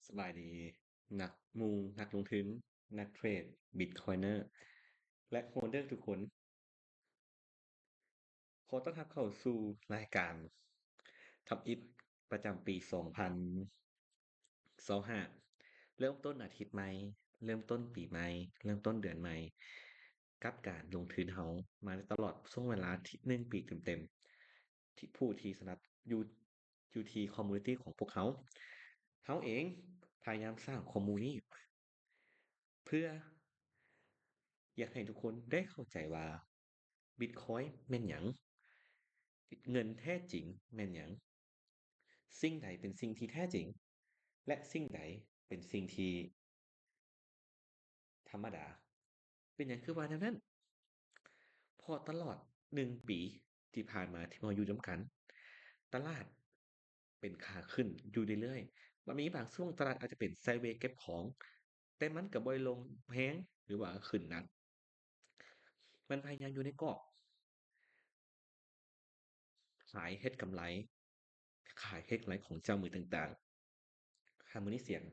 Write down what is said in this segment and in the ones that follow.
ສະບາຍດີ ນັກ ໝູ່ນັກລົງທຶນ, ນັກເທຣດ, Bitcoiner ແລະ Holder ທຸກຄົນ. ຂໍຕ້ອນຮັບເຂົ້າສູ່ລາຍການທຳອິດປະຈຳປີສອງພັນຊາວຫ້າ ເລີ່ມຕົ້ນອາທິດໃໝ່, ເລີ່ມຕົ້ນປີໃໝ່, ເລີ່ມຕົ້ນເດືອນໃໝ່ ກັບການລົງທຶນເຮົາມາຕະຫຼອດຊ່ວງເວລາທີ່ ໜຶ່ງປີເຕັມໆ ທີ່ ຜູ້ທີ່ສະໜັບຢູ່ ຢູ່ທີ່ community ຂອງພວກເຮົາ. ເຮົາເອງພະຍາຍາມສ້າງຄອມມູນີ ເພື່ອຢາກໃຫ້ທຸກຄົນໄດ້ເຂົ້າໃຈວ່າ Bitcoin ແມ່ນຫຍັງ, ເງິນແທ້ຈິງແມ່ນຫຍັງ, ສິ່ງໃດເປັນສິ່ງທີ່ແທ້ຈິງ ແລະ ສິ່ງໃດເປັນສິ່ງທີ່ທຳມະດາ. ເປັນຫຍັງຄືວ່າແນວນັ້ນ? ເພາະຕະຫຼອດໜຶ່ງປີທີ່ຜ່ານມາທີ່ເຮົາຢູ່ນຳກັນ, ຕະຫຼາດເປັນຂາຂຶ້ນຢູ່ເລື້ອຍໆ. ມັນມີບາງຊ່ວງຕະຫຼາດອາດຈະເປັນ sideways ເກັບຂອງ, ແຕ່ມັນກໍບໍ່ໄດ້ລົງແຮງ ຫຼືວ່າຂຶ້ນໜັກ. ມັນພະຍາຍາມຢູ່ໃນກອບ ຂາຍເຮັດກຳໄລ, ຂາຍເຮັດກຳໄລຂອງເຈົ້າມືຕ່າງໆ. ຫາມື້ນີ້ສຽງ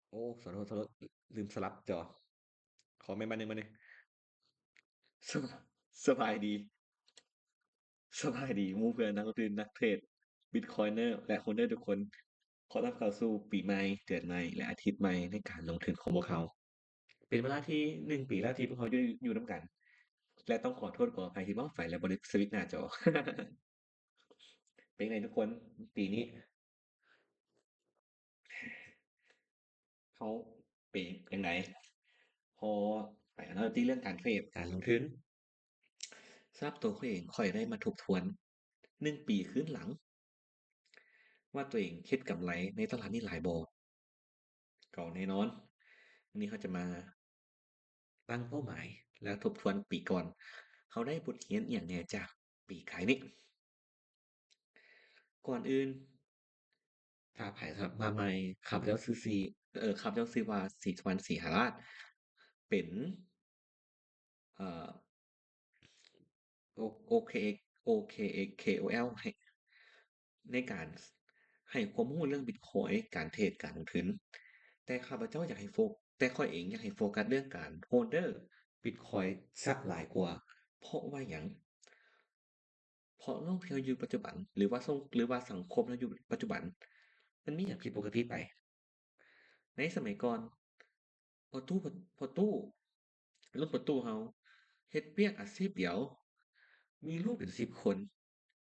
ໂອ້ ຂໍໂທດ ຂໍໂທດ ລືມສະຫຼັບຈໍ. ຂໍໃໝ່ບາດໜຶ່ງ ບາດໜຶ່ງ. ສະ ສະບາຍດີ ສະບາຍດີ ໝູ່ເພື່ອນນັກລົງທຶນ, ນັກເທຣດ, Bitcoiner ແລະ Holder ທຸກຄົນ. ຂໍຕ້ອນຮັບເຂົ້າສູ່ປີໃໝ່, ເດືອນໃໝ່ ແລະ ອາທິດໃໝ່ໃນການລົງທຶນຂອງພວກເຮົາ. ເປັນເວລາທີ່ໜຶ່ງປີແລ້ວທີ່ພວກເຮົາຢູ່ ຢູ່ນຳກັນ ແລະ ຕ້ອງຂໍໂທດຂໍອະໄພທີ່ເວົ້າໄປແລ້ວບໍ່ໄດ້ສະວິດໜ້າຈໍ. ເປັນຈັ່ງໃດທຸກຄົນ ປີນີ້ເຮົາເປັນຈັ່ງໃດ? ພໍໄປ analysis ເລື່ອງການເທຣດ ການລົງທຶນ. ສຳລັບຕົວຂ້ອຍເອງ ຂ້ອຍໄດ້ມາທົບທວນໜຶ່ງປີຄືນຫຼັງ ວ່າຕົວເອງເຮັດກຳໄລໃນຕະຫຼາດນີ້ຫຼາຍບໍ່? ກໍແນ່ນອນ ມື້ນີ້ເຮົາຈະມາຕັ້ງເປົ້າໝາຍ ແລະ ທົບທວນປີກ່ອນ ເຮົາໄດ້ບົດຮຽນອີ່ຫຍັງແດ່ຈາກປີກາຍນີ້? ກ່ອນອື່ນ ຖ້າໃຜສະໝັກມາໃໝ່ ຂ້າພະເຈົ້າຊື່ ເອີ ຂ້າພະເຈົ້າຊື່ວ່າ ສີສຸວັນ ສີຫາລາດ ເປັນ ເອີ ໂອ ໂອເຄເອັກ ໂອເຄເອັກ ເຄໂອແອລ ໃຫ້ ໃນການໃຫ້ຄວາມຮູ້ເລື່ອງ Bitcoin ການເທຣດ ການລົງທຶນ. ແຕ່ຂ້າພະເຈົ້າຢາກໃຫ້ໂຟ ແຕ່ຂ້ອຍເອງຢາກໃຫ້ໂຟກັສເລື່ອງການ holder Bitcoin ຊະຫຼາຍກວ່າ. ເພາະວ່າຫຍັງ? ເພາະໂລກທີ່ເຮົາຢູ່ປັດຈຸບັນ ຫຼືວ່າສັງ ຫຼືວ່າສັງຄົມເຮົາຢູ່ປັດຈຸບັນ ມັນມີຫຍັງຜິດປົກກະຕິໄປ. ໃນສະໄໝກ່ອນ ພໍ່ຕູ້ ພໍ່ຕູ້ ລຸ້ນພໍ່ຕູ້ເຮົາເຮັດວຽກອາຊີບດຽວ ມີລູກເປັນສິບຄົນ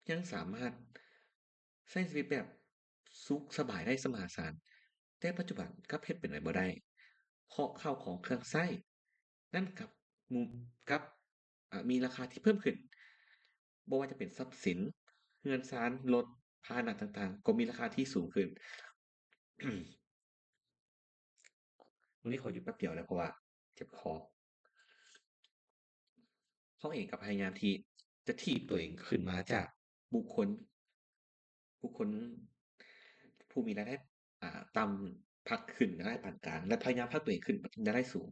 ຍັງສາມາດໃຊ້ຊີວິດແບບສຸກສະບາຍໄດ້ສະມະຫາສານ. ແຕ່ປັດຈຸບັນກັບເຮັດເປັນໄປບໍ່ໄດ້ ເພາະເຂົ້າຂອງເຄື່ອງໃຊ້ນັ້ນກັບ ກັບ ອາ ມີລາຄາທີ່ເພີ່ມຂຶ້ນ. ບໍ່ວ່າຈະເປັນຊັບສິນ, ເຮືອນຊານ, ລົດ, ພາຫະນະຕ່າງໆ ກໍມີລາຄາທີ່ສູງຂຶ້ນ. ມື້ນີ້ຂໍຢຸດແປັບດຽວແລ້ວ ເພາະວ່າເຈັບຄໍ. ເຮົາເອງກໍພະຍາຍາມທີ່ຈະຖີບຕົວເອງຂຶ້ນມາຈາກບຸກຄົນ ບຸກຄົນຜູ້ມີລາຍໄດ້ ອ່າ ຕ່ຳ ພັກຂຶ້ນລາຍໄດ້ປານກາງ ແລະ ພະຍາຍາມພັກຕົວເອງຂຶ້ນລາຍໄດ້ສູງ.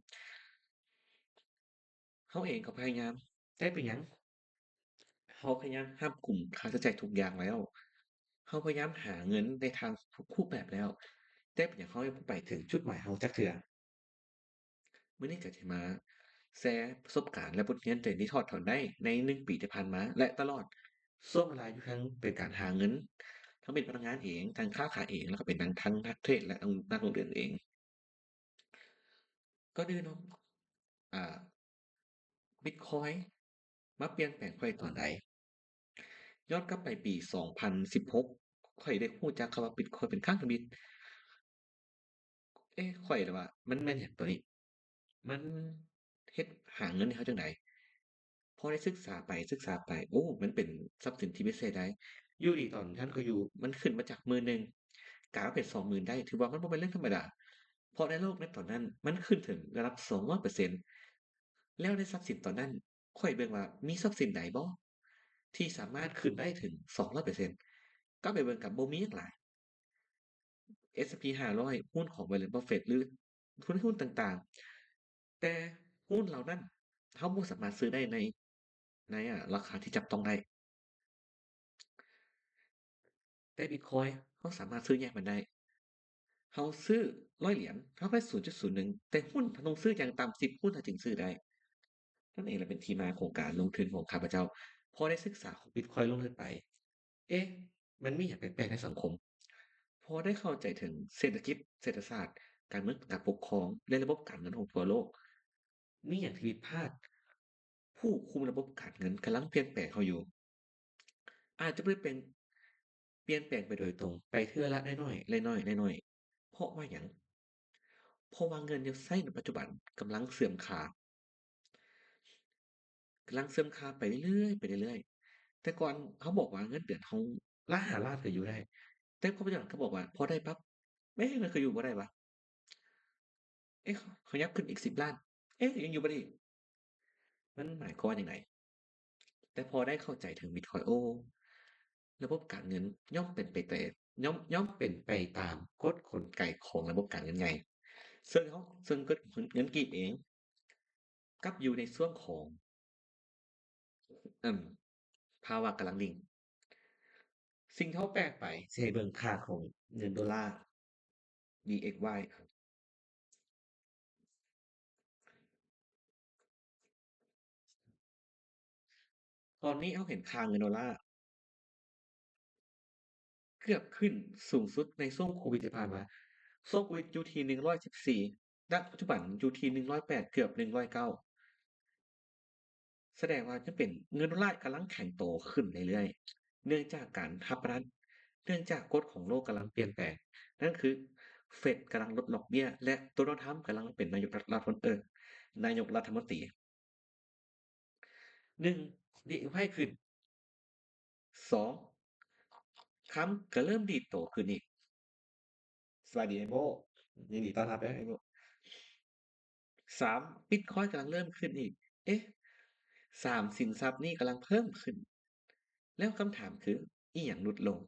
ເຮົາເອງກໍພະຍາຍາມ, ແຕ່ເປັນຫຍັງ? ເຮົາພະຍາຍາມຮາບກຸມຄ່າໃຊ້ຈ່າຍທຸກຢ່າງແລ້ວ, ເຮົາພະຍາຍາມຫາເງິນໃນທາງທຸກຮູບແບບແລ້ວ, ແຕ່ເປັນຫຍັງເຮົາຍັງບໍ່ໄປເຖິງຈຸດໝາຍເຮົາຈັກເທື່ອ? ມື້ນີ້ກໍຈະມາແຊປະສົບການ ແລະ ບົດຮຽນຕົວເອງທີ່ຖອດຖອນໄດ້ໃນໜຶ່ງປີທີ່ຜ່ານມາ ແລະ ຕະຫຼອດຊ່ວງເວລາຢູ່ທັງເປັນການຫາເງິນ, ທັງເປັນພະນັກງານເອງ, ທັງຄ້າຂາຍເອງ, ແລ້ວກໍເປັນທັງ ທັງນັກເທຣດ ແລະ ນັກ ນັກລົງທຶນເອງ. ກ່ອນອື່ນເນາະ ອ່າ Bitcoin ມາປ່ຽນແປງຂ້ອຍຕອນໃດ? ຍ້ອນກັບໄປປີສອງພັນສິບຫົກ ຂ້ອຍໄດ້ຮູ້ຈັກຄຳວ່າ Bitcoin ເປັນຄັ້ງທຳອິດ. ເອະ ຂ້ອຍລະວ່າ ມັນແມ່ນຫຍັງໂຕນີ້? ມັນເຮັດຫາເງິນໃຫ້ເຮົາຈັ່ງໃດ? ພໍໄດ້ສຶກສາໄປ ສຶກສາໄປ ໂອ້ ມັນເປັນຊັບສິນທີ່ມີເສດໄດ້. ຢູ່ດີຕອນນັ້ນກໍຢູ່ ມັນຂຶ້ນມາຈາກໝື່ນໜຶ່ງ ກາຍມາເປັນສອງໝື່ນໄດ້ ຖືວ່າມັນບໍ່ແມ່ນເລື່ອງທຳມະດາ. ເພາະໃນໂລກໃນຕອນນັ້ນ ມັນຂຶ້ນເຖິງລະດັບສອງຮ້ອຍເປີເຊັນ ແລ້ວໃນຊັບສິນຕອນນັ້ນ ຂ້ອຍເບິ່ງວ່າມີຊັບສິນໃດບໍ່ທີ່ສາມາດຂຶ້ນໄດ້ເຖິງສອງຮ້ອຍເປີເຊັນ? ກັບໄປເບິ່ງກັບບໍ່ມີຫຍັງຫຼາຍ. ເອສແອນด์ພີຫ້າຮ້ອຍ ຫຸ້ນຂອງ Warren Buffett ຫຼື ທຸນຮຸ້ນຕ່າງໆ ແຕ່ຫຸ້ນເຫຼົ່ານັ້ນ ເຮົາບໍ່ສາມາດຊື້ໄດ້ໃນ ໃນ ອາ ລາຄາທີ່ຈັບຕ້ອງໄດ້. ແຕ່ Bitcoin ເຮົາສາມາດຊື້ແຍກມັນໄດ້. ເຮົາຊື້ຮ້ອຍຫຼຽນ ເຮົາໄດ້ສູນຈຸດສູນໜຶ່ງ ແຕ່ຫຸ້ນເຮົາຕ້ອງຊື້ຢ່າງຕ່ຳສິບຫຸ້ນ ເຮົາຈຶ່ງຊື້ໄດ້. ນັ້ນເອງລະເປັນທີ່ມາຂອງການລົງທຶນຂອງຂ້າພະເຈົ້າ. ພໍໄດ້ສຶກສາຂອງບິດຄອຍລົງເລິກໄປ, ເອະ ມັນມີຫຍັງແປກໆໃນສັງຄົມ. ພໍໄດ້ເຂົ້າໃຈເຖິງເສດຖະກິດ, ເສດຖະສາດ, ການເມືອງ, ການປົກຄອງ ແລະ ລະບົບການເງິນຂອງທົ່ວໂລກ. ມີຫຍັງທີ່ຜິດພາດ? ຜູ້ຄຸມລະບົບການເງິນກຳລັງປ່ຽນແປງເຮົາຢູ່. ອາດຈະບໍ່ໄດ້ເປັນ ປ່ຽນແປງໄປໂດຍຕົງ, ໄປເທື່ອລະນ້ອຍໆ, ນ້ອຍໆ, ນ້ອຍໆ. ເພາະວ່າຫຍັງ? ເພາະວ່າເງິນທີ່ເຮົາໃຊ້ໃນປັດຈຸບັນກຳລັງເສື່ອມຄ່າ. ກຳລັງເສື່ອມຄ່າໄປເລື້ອຍໆ, ໄປເລື້ອຍໆ. ແຕ່ກ່ອນເຮົາບອກວ່າເງິນເດືອນເຮົາລ້ານຫ້າລ້ານກໍຢູ່ໄດ້, ແຕ່ພໍປັດຈຸບັນເຂົາບອກວ່າພໍໄດ້ປັບ, ແມ່ ມັນຄືຢູ່ບໍ່ໄດ້ວະ. ເອະ ຂະຫຍັບຂຶ້ນອີກສິບລ້ານ, ເອະ ຍັງຢູ່ບໍ່ໄດ້ອີກ. ມັນໝາຍຄວາມວ່າຈັ່ງໃດ? ແຕ່ພໍໄດ້ເຂົ້າໃຈເຖິງບິດຄອຍ, ໂອ້ ລະບົບການເງິນຍ່ອມເປັນໄປແຕ່ ຍ່ອມ ຍ່ອມເປັນໄປຕາມກົດກົນໄກຂອງລະບົບການເງິນໃຫຍ່. ເຊິ່ງເຮົາ ເຊິ່ງເກີດເງິນກີບເອງ ກັບຢູ່ໃນຊ່ວງຂອງ ເອີ່ມ ພາວະກຳລັງດິ່ງ. ສິ່ງທີ່ເຮົາແປກໄປ ຊິໃຫ້ເບິ່ງຄ່າຂອງເງິນໂດລາ ດີເອັກວາຍ. ຕອນນີ້ເຮົາເຫັນຄ່າເງິນໂດລາ ເກືອບຂຶ້ນສູງສຸດໃນຊ່ວງໂຄວິດທີ່ຜ່ານມາ. ຊ່ວງໂຄວິດຢູ່ທີ່ໜຶ່ງຮ້ອຍສິບສີ່, ນະປັດຈຸບັນຢູ່ທີ່ໜຶ່ງຮ້ອຍແປດ ເກືອບໜຶ່ງຮ້ອຍເກົ້າ. ສະແດງວ່າຍັງເປັນ ເງິນໂດລາກຳລັງແຂງໂຕຂຶ້ນເລື້ອຍໆ ເນື່ອງຈາກການຮັບປະທານ ເນື່ອງຈາກກົດຂອງໂລກກຳລັງປ່ຽນແປງ. ນັ້ນຄື ເຟດກຳລັງລົດດອກເບ້ຍ ແລະ ໂດນັລ ທຣຳ ກຳລັງເປັນນາຍົກລັດ ລັດ ເອີ ນາຍົກລັດຖະມົນຕີ. ໜຶ່ງ ດີເອັກວາຍຂຶ້ນ. ສອງ ຄຳກໍເລີ່ມດີດໂຕຂຶ້ນອີກ. ສະບາຍດີອ້າຍໂບ້, ຍິນດີຕ້ອນຮັບເດີອ້າຍໂບ້. ສາມ ບິດຄອຍກຳລັງເລີ່ມຂຶ້ນອີກ. ເອະ ສາມສິນຊັບນີ້ກຳລັງເພີ່ມຂຶ້ນ. ແລ້ວຄຳຖາມຄື ອີ່ຫຍັງຫຼຸດລົງ?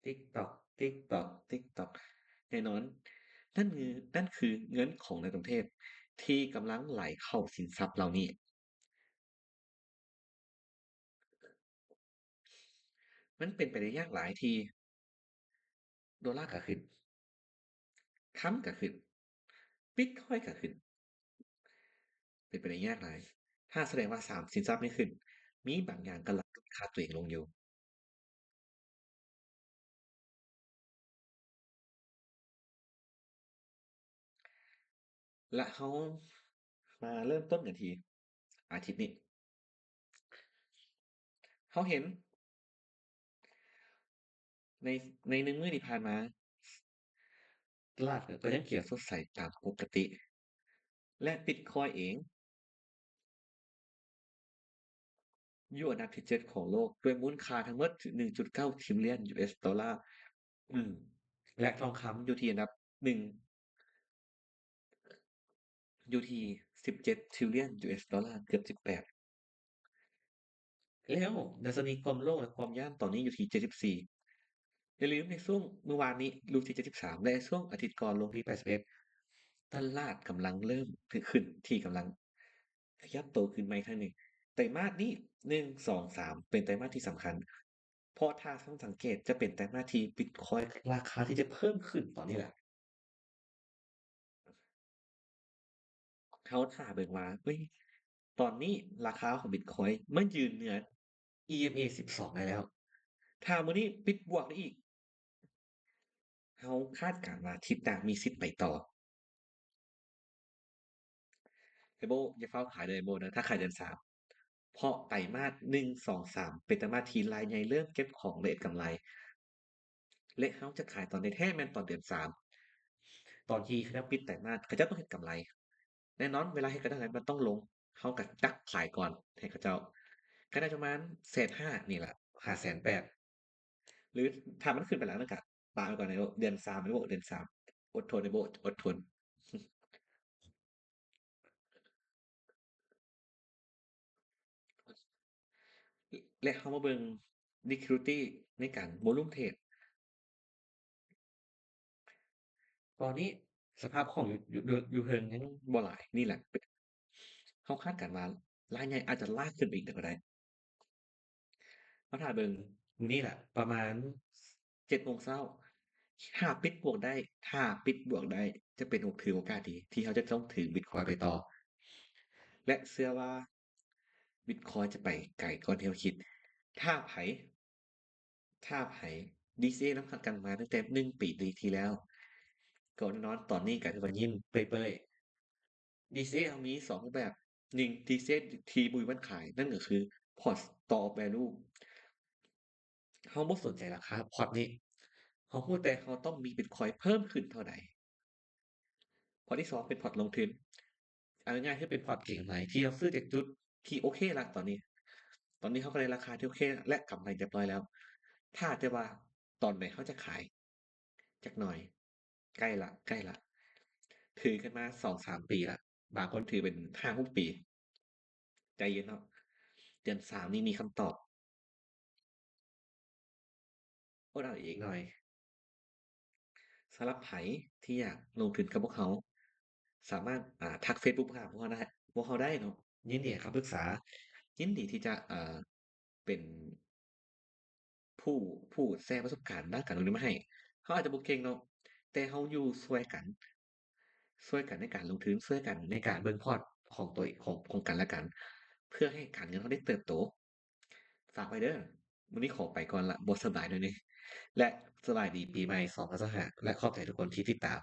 ຕິກຕອກ ຕິກຕອກ ຕິກຕອກ. ແນ່ນອນ ນັ້ນຄື ນັ້ນຄືເງິນຂອງໃນຕ່າງປະເທດທີ່ກຳລັງໄຫຼເຂົ້າສິນຊັບເຫຼົ່ານີ້. ມັນເປັນໄປໄດ້ຍາກຫຼາຍທີ່ໂດລາກໍຂຶ້ນ, ຄຳກໍຂຶ້ນ, ບິດຄອຍກໍຂຶ້ນ. ເປັນໄປໄດ້ຍາກຫຼາຍ. ຖ້າສະແດງວ່າສາມສິນຊັບນີ້ຂຶ້ນ, ມີບາງຢ່າງກຳລັງດຸດຄ່າຕົວເອງລົງຢູ່. ລະເຮົາມາເລີ່ມຕົ້ນກັນທີ່ອາທິດນີ້. ເຮົາເຫັນໃນ ໃນໜຶ່ງມື້ທີ່ຜ່ານມາ ຕະຫຼາດກໍຍັງຂຽວສົດໃສຕາມປົກກະຕິ ແລະ ບິດຄອຍເອງ ຢູ່ອັນດັບທີເຈັດຂອງໂລກ ດ້ວຍມູນຄ່າທັງໝົດໜຶ່ງຈຸດເກົ້າທຣິລຽນຢູເອສໂດລາ. ອືມ ແລະ ທອງຄຳຢູ່ທີ່ອັນດັບໜຶ່ງ ຢູ່ທີ່ສິບເຈັດທຣິລຽນຢູເອສໂດລາ, ເກືອບສິບແປດ. ແລ້ວດັດຊະນີຄວາມໂລບ ແລະ ຄວາມຢ້ານຕອນນີ້ຢູ່ທີ່ເຈັດສິບສີ່. ຢ່າລືມໃນຊ່ວງມື້ວານນີ້ລົງທີ່ເຈັດສິບສາມ ແລະ ຊ່ວງອາທິດກ່ອນລົງທີ່ແປດສິບເອັດ. ຕະຫຼາດກຳລັງເລີ່ມຂຶ້ນທີ່ກຳລັງຂະຫຍັບໂຕຂຶ້ນໃໝ່ຄັ້ງໜຶ່ງ. ໄຕມາດນີ້ ໜຶ່ງ ສອງ ສາມ ເປັນໄຕມາດທີ່ສຳຄັນ, ເພາະຖ້າທ່ານສັງເກດຈະເປັນໄຕມາດທີ່ບິດຄອຍລາຄາທີ່ຈະເພີ່ມຂຶ້ນຕອນນີ້ແຫຼະ. ເຮົາຖ້າເບິ່ງວ່າ ເອີຍ ຕອນນີ້ລາຄາຂອງບິດຄອຍມາຢືນເໜືອອີເອັມເອສິບສອງໄດ້ແລ້ວ. ຖ້າມື້ນີ້ປິດບວກໄດ້ອີກ, ເຮົາຄາດການວ່າທິດໜ້າມີສິດໄປຕໍ່. ອ້າຍໂບ້ ຢ່າຟ້າວຂາຍເດີອ້າຍໂບ້ເດີ, ຖ້າຂາຍເດືອນສາມ. ເພາະໄຕມາດໜຶ່ງ ສອງ ສາມ ເປັນໄຕມາດທີ່ລາຍໃຫຍ່ເລີ່ມເກັບຂອງ ແລະ ເຮັດກຳໄລ. ແລະ ເຮົາຈະຂາຍຕອນແທ້ໆແມ່ນຕອນເດືອນສາມ. ຕອນທີ່ເຂົາເຈົ້າປິດໄຕມາດ ເຂົາເຈົ້າຕ້ອງເຮັດກຳໄລ. ແນ່ນອນ ເວລາເຮັດກຳໄລມັນຕ້ອງລົງ, ເຮົາກໍດັກຂາຍກ່ອນໃຫ້ເຂົາເຈົ້າ. ກໍໄດ້ປະມານແສນຫ້ານີ້ລະ, ຫາແສນແປດ. ຫຼືຖ້າມັນຂຶ້ນໄປແລ້ວນັ້ນກະປະໄວ້ກ່ອນໃນເດືອນສາມ ໃນເດືອນສາມ. ອົດທົນ ໃນເດືອນ ອົດທົນ. ແລະ ເຮົາມາເບິ່ງ liquidity ໃນການ volume trade. ຕອນນີ້ສະພາບຂອງຢູ່ ຢູ່ ຢູ່ເທິງຍັງບໍ່ຫຼາຍ. ນີ້ແຫຼະ ເຮົາຄາດການວ່າລາຍໃຫຍ່ອາດຈະລາກຂຶ້ນໄປອີກກໍໄດ້. ເຮົາຖ້າເບິ່ງ ມື້ນີ້ລະ ປະມານເຈັດໂມງເຊົ້າ. ຖ້າປິດບວກໄດ້ ຖ້າປິດບວກໄດ້ ຈະເປັນໂອ ຖືໂອກາດດີທີ່ເຮົາຈະຕ້ອງຖືບິດຄອຍໄປຕໍ່ ແລະ ເຊື່ອວ່າບິດຄອຍຈະໄປໄກກ່ອນທີ່ເຮົາຄິດ. ຖ້າໃຜ ຖ້າໃຜ ດີຊີເອ ນຳພາກັນມາຕັ້ງແຕ່ໜຶ່ງປີທີ່ແລ້ວ ກໍແນ່ນອນຕອນນີ້ກໍຖືວ່າຍິ້ມເປີຍໆ. ດີຊີເອ ເຮົາມີສອງຮູບແບບ, ໜຶ່ງ ດີຊີເອ ທີ່ບໍ່ມີວັນຂາຍ ນັ້ນກໍຄື Port Store of Value. ເຮົາບໍ່ສົນໃຈລາຄາພອດນີ້, ເຮົາຮູ້ແຕ່ເຮົາຕ້ອງມີບິດຄອຍເພີ່ມຂຶ້ນເທົ່າໃດ. ພອດທີສອງເປັນພອດລົງທຶນ, ເອົາງ່າຍໆ ຄືເປັນພອດເກັງກຳໄລ ທີ່ເຮົາຊື້ຈາກຈຸດທີ່ໂອເຄລະຕອນນີ້. ຕອນນີ້ເຮົາກໍໄດ້ລາຄາທີ່ໂອເຄ ແລະ ກຳໄລຮຽບຮ້ອຍແລ້ວ. ຖ້າແຕ່ວ່າຕອນໃດເຮົາຈະຂາຍ ຈັກໜ່ອຍ ໃກ້ລະ ໃກ້ລະ ຖືກັນມາສອງສາມປີລະ, ບາງຄົນຖືເປັນຫ້າຫົກປີ. ໃຈເຢັນເນາະ, ເດືອນສາມນີ້ມີຄຳຕອບ. ອົດເອົາອີກໜ່ອຍ. ສຳລັບໃຜທີ່ຢາກລົງທຶນກັບພວກເຮົາ ສາມາດ ອ່າ ທັກເຟສບຸກຫາພວກເຮົາໄດ້ ພວກເຮົາໄດ້ເນາະ, ຍິນດີໃຫ້ຄຳປຶກສາ, ຍິນດີທີ່ຈະ ເອີ ເປັນຜູ້ ຜູ້ແຊປະສົບການດ້ານການລົງທຶນມາໃຫ້. ເຮົາອາດຈະບໍ່ເກັ່ງເນາະ, ແຕ່ເຮົາຢູ່ຊ່ວຍກັນ ຊ່ວຍກັນໃນການລົງທຶນ, ຊ່ວຍກັນໃນການເບິ່ງພອດຂອງຕົວເອງ ຂອງ ຂອງກັນແລະກັນ ເພື່ອໃຫ້ການເງິນເຮົາໄດ້ເຕີບໂຕ. ຝາກໄວ້ເດີ້. ມື້ນີ້ຂໍໄປກ່ອນລະ, ບໍ່ສະບາຍໜ້ອຍໜຶ່ງ ແລະ ສະບາຍດີປີໃໝ່ສອງພັນຊາວຫ້າ ແລະ ຂອບໃຈທຸກຄົນທີ່ຕິດຕາມ.